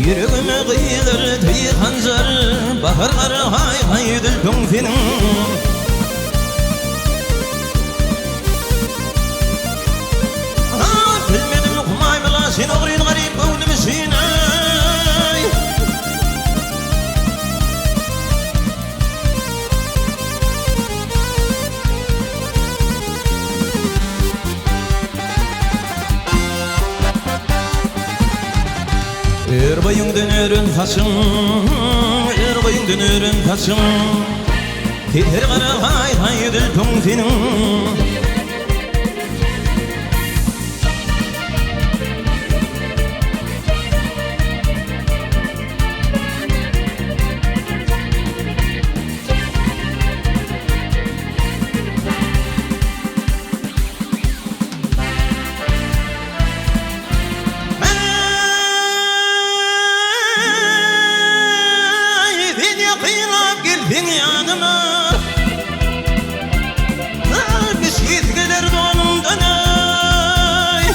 Ýüregime gyýylar teý hanjar, Bahar gara haý-haý zülpüň seniň. Bilmedim humaý bela sen ogryn garyp göwnümi şineý. Ör boýuňdan ören saçyň, Ör boýuňdan ören saçyň, Seher gara haý-haý zülpüň seniň. Eý, sen ýakynlap gelseň ýanyma, Bişgis geler donumdan eý.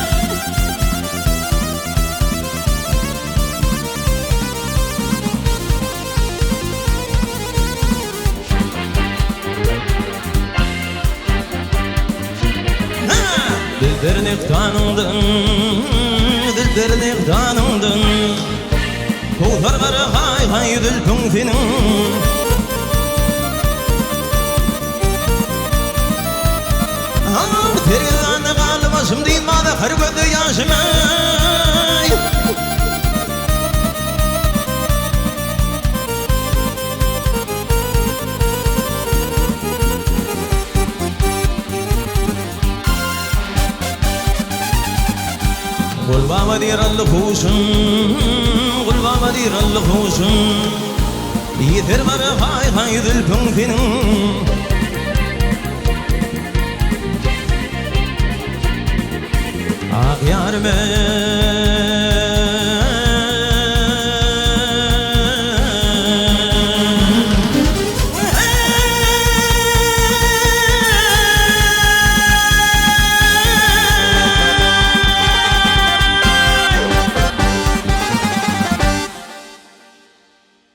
Dilber nekdanyňdan, dilber nekdanyňdan, Kowsar gara haý-haý zülpüň seniň. Sergezanda galdy başym dynmaz her gözde ýaşym eý. Gul baba diýr Alla huşum, Gul baba diýr Alla huşum, Ýeter gara haý-haý zülpüň seniň. Ak ýarym eý.